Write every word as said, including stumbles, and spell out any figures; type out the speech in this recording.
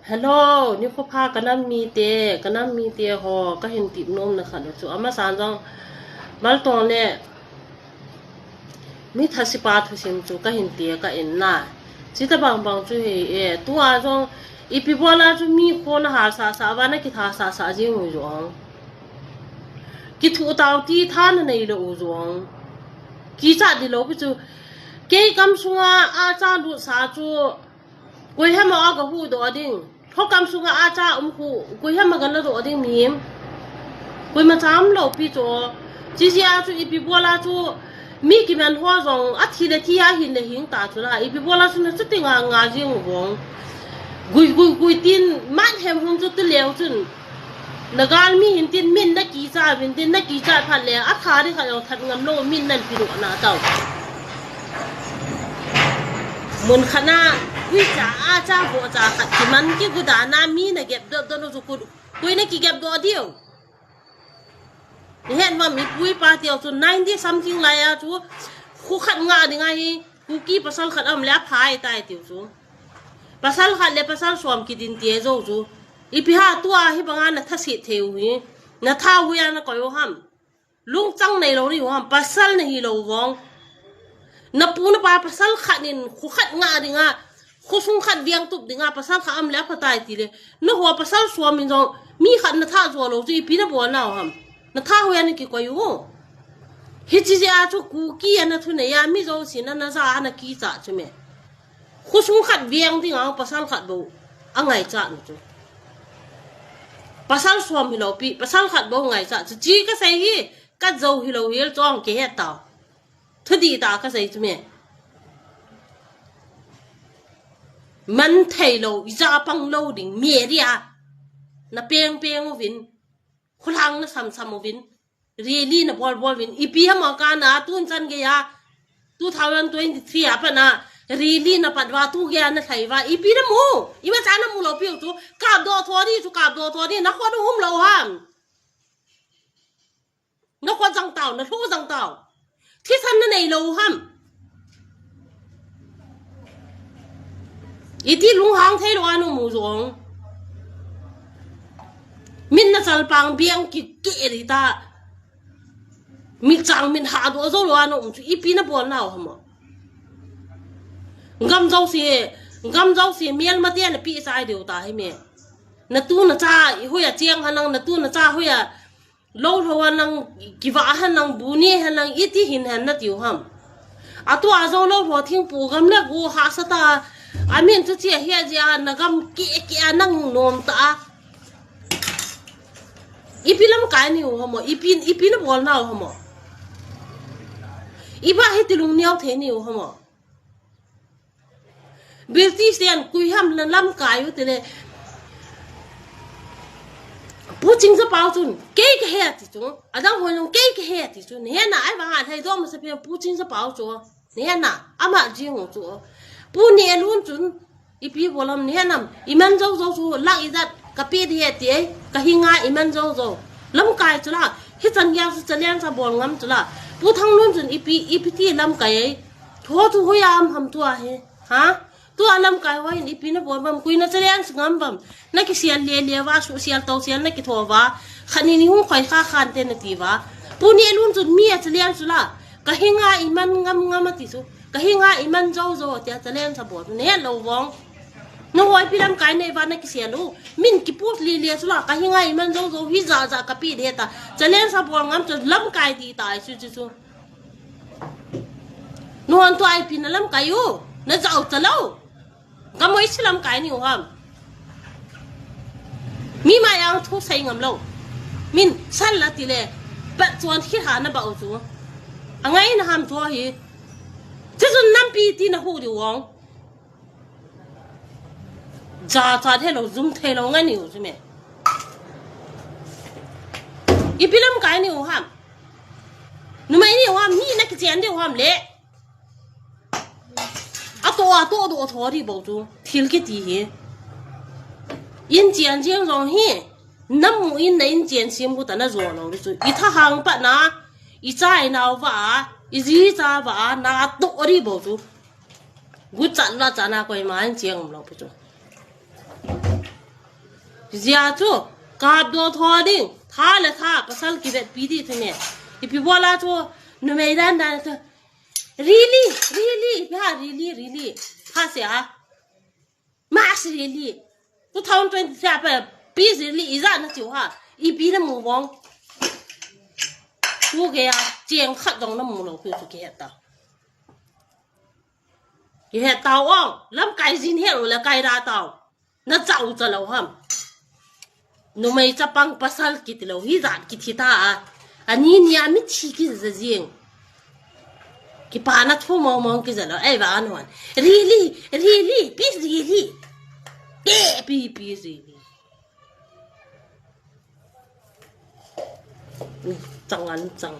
Hello, nikho pha ka nam mite, ka nam mite ho, ka hin tep nom na khat chu. Amasan jong, Maltong le, mi thasipa thusim chu ka hin ti ka in na. Chita bang bang chu hi e, tua jong, ipi bola chu mi kho na hal sa sa, va na kitha sa sa jing u jong. Kithu tau ti tha na nei lou u jong. Kicha di lou pi chu. Kei kam sunga acha lut sa chu. Koi hama a ka hu doh ding. Kho kam sunga acha um khu. Koi hama ka la doh ding mi. Koima cha um lou pi chu. Chi chi a chu ipi bola chu. Mi kiman ho jong. A thi le thi a hin le hing ta chu la. Ipi bola chu na chu ti nga nga jing u vong. Gui gui gui tin man hem hung chu tu leu chun. Na gal mi hin tin min na kicha vin tin na kicha phat le a tha ri kha lo that ngam lo min nan pi ro na tau. Mun khat na ui cha a cha bo cha khat ki man ki gu da na mi na gep do do no chu ku kui na ki gep do diu. Ni hen ma mi pui pa tiau chu ninety something lai a chu khu khat nga ding a hi Kuki pasal khat am le a phai tai tiu chu. Pasal khat le pasal som ki din tie zo chu. Ipi ha tua hi banga na tha sit thei u hi. Na tha hu ya na koi u ham. Lungchang nei lo ni u ham. Pasal na hi lo vong. Na pu na pa pasal khat nin khu khat nga ding a. Khu sung khat viang tup ding a. Pasal khat am le a pha tai ti le. Na hua pasal som min zong. Mi khat na tha zo lo chu ipi na bo na u ham. Na tha hu ya na ki koi u. Hi chi a chu Kuki a na thu nei a mi zo si na na za a na kicha chu me. Khu sung khat viang ding a pasal khat bo a ngaicha na chu. Pasal som hi lo pi, pasal khat bo ngaicha chu chi ka sei hi, ka zo hi lo hil chong ke he ta. Thu di ta ka sei chu me. Man thei lo, i za pang lo ding, me ri a. Na peng peng u vin. Khulang na sam sam u vin. Rally na bol bol vin. Ipi ha ma ka na tun chan ge ya. Two thousand twenty-three a pa na. Rally na pat va tu ge na thai va. Ipi na mu. Ima cha na mu lo pi u chu. Kap do tho di chu kap do tho di. Na kho na um lo ham. Na kho jang tau. Na thu jang tau. Thisan na nei lo ham. Iti lunghang thei lo a na mu zong. Min na chal pang biang ki ke ri ta. Min chang min ha do zo lo a na um chu ipi na bol nau hamo. Gam zo si, gam zo si mial ma te na pi sai deu ta hi me. Na tu na cha i hu ya chiang ha nang na tu na cha hu ya. Lo lo a nang kiva a han nang bu ni han nang iti hin han na tiu ham. A tu a zo lo lo thing pu gam le gu ha sa ta. A min chu chi a hi a ji a na gam ki ki a nang nom ta a. Ipi lam kai ni u hamo. Ipi, ipi na bol na u hamo. Iba hi ti lung niau the ni u hamo. British ten kui ham na lam kai u te le. Pu Chingsa pau chun, kei ka he ti chu. Adang hoi long kei ka he ti chu. Ni he na ai vang a thai dom sa pe Pu Chingsa pau chu. Ni he na, ama jing u chu. Pu Nelun chun, ipi bolam ni he nam. I man zo zo chu, lak i zat, ka pi di he ti ai. Ka hi nga i man zo zo. Lam kai chu la. Hi chan ya chu chalen sa bol ngam chu la. Pu Thanglun chun ipi, ipi ti lam kai ai. Tho chu hui am ham tua he. Ha? Tua lam kai hui ipi na bol bam kui na chalen sa ngam bam. Na ki sial le le va su sial tau sial na ki tho va. Khat ni ni hung khoi kha khan te na ti va. Pu Nelun chun mi a chalen su la. Ka hi nga i man ngam ngam a ti su. Ka hi nga i man zo zo a ti a chalen sa bol. Ne lo vong. Na hoi pi lam kai nei va na ki sial u. Min ki put li le su la. Ka hi nga i man zo zo hi za za ka pi de ta. Chalen sa bol ngam chu lam kai ti ta ai su chu su. Nuan tua ipi na lam kai u, na zau ta lo. Ka moi si lam kai ni u ham. Mi ma yang thu sai ngam lo. Min sal la ti le, pat chuan khi ha na ba u chu. A ngai na ham tua hi. Chi chun nampi ti na hu di wang. Za cha the lo, zum the lo ngai ni u chu me. Ipi lam kai ni u ham. Numei ni u ham, ni na ki chen di u ham le. A to, a to, do tho di bo chu. Thil ki ti hi. In chen jeng jong hi. Nam mu in na in chen sim ku ta na zo lo ri chu. I tha hang pa na. I cha i nau va. I ji cha va. Na to ri bo chu. Gu chan la chan a koima in chiang um lo pu chu. Zia chu, kap do tho ding, tha le tha, pasal kivetpi di chu ne. Ipi bola chu, numei dan dan chu. Really, really, ha, really, really. Ha se ha. Mas really. Two thousand twenty-three pa, peace really, iza na chiu ha. Ipi na mu bong. Tu ke ya, chiang khat dong na mu lo, pi tu ke ta. Ye he tao ong, lamkai jin he lo le kai da tao. Na chau cha lo ham. Numei chapang pasal kiti lo, hi zat kiti ta a. Ani ni a mithi kiza jing. Kipana thu mong mong kiza lo, ei va an hon. Really, really, peace really. Te pi, peace really. Chang an chang.